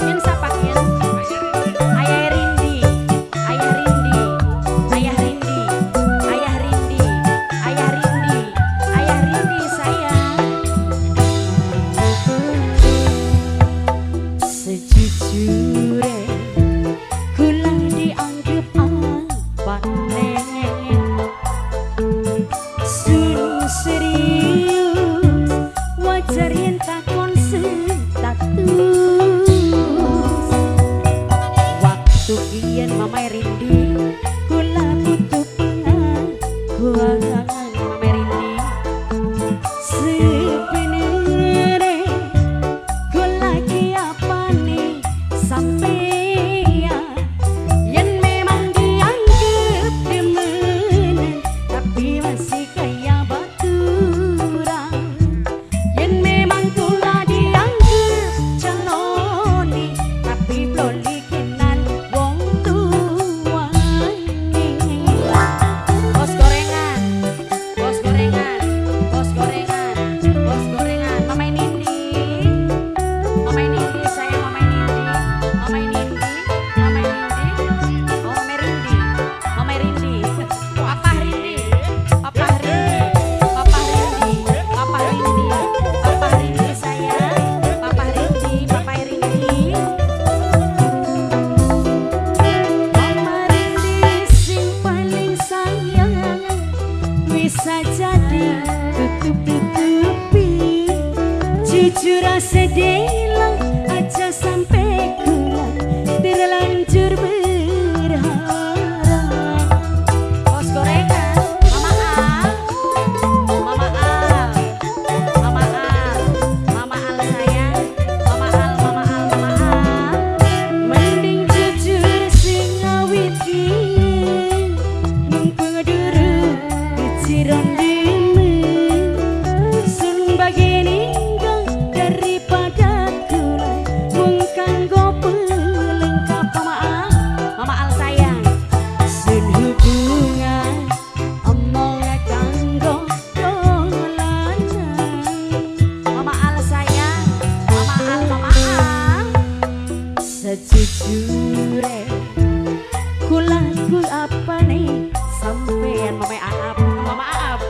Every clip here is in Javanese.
Yen sapa yen? Ayah Rindi, Ayah Rindi, Ayah Rindi, Ayah Rindi, Ayah Rindi, Ayah Rindi sayang. Sejujure kula dianggap apane, sun serius wajar yen takon status. Waktu kian Mama Rindi kula butuh pengakuan Mama Rindi. Sebenere kula ki apane sampeyan, yen memang dianggap demenan tapi masih kaya baturan. Yen memang kula dianggap calone tapi bloli kenal wong tuane. Bos gorengan, bos gorengan, bos gorengan, bos gorengan. Mama Nindi, Mama Nindi sayang, Mama Nindi, Mama Nindi, Mama Nindi, oh Mama Rindi, Mama Rindi, Papa Rindi, Papa Rindi, Papa Rindi, Papa Rindi, Papa Rindi sayang, Papa Rindi, Papa Rindi. Mama Rindi sing paling sayang, bisa jadi tutup-tutupi. Jujur sedih aja sampai kula terlanjur berharap. Bos gorengan, Mama Al, Mama Al, Mama Al, Mama Al sayang, Mama Al, Mama Al, Mama Al. Mending jujur sing awit kiye, mumpung durung keciron demen. Sun bagi ninggal daripada kula mung kanggo pelengkap. Mama Al, Mama Al sayang. Sun hubungan omong kanggo dolanan. Mama Al sayang, Mama Al, Mama Al. Sejujure kula ku apane sampean Mama Aap, Mama Aap,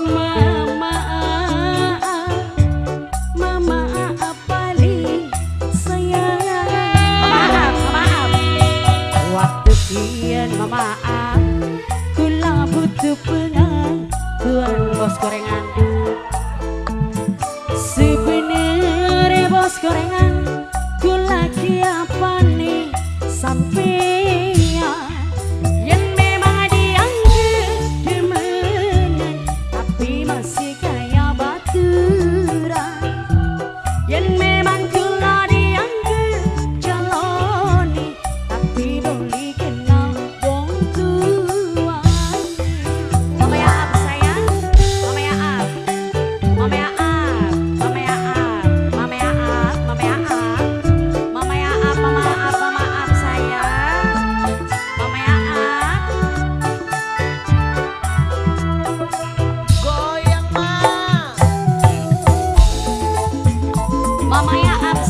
Mama Aap, Mama Aap paling sayang. Mama Aap, Mama Aap. Waktu kian Mama Aap kula butuh pengakuan bos gorengan. Sebenere bos gorengan kula ki apane sampeyan, yen memang dianggap demenan tapi masih kaya baturan. Yen memang kula dianggap calone tapi beli kenal wong tuane. Mama Aap sayang, Mama Aap, Mama Aap, Mama Aap, Mama Aap, Mama Aap, Mama Aap, Mama Aap, Mama Aap sayang, Mama Aap. Goyang ma. Mama Aap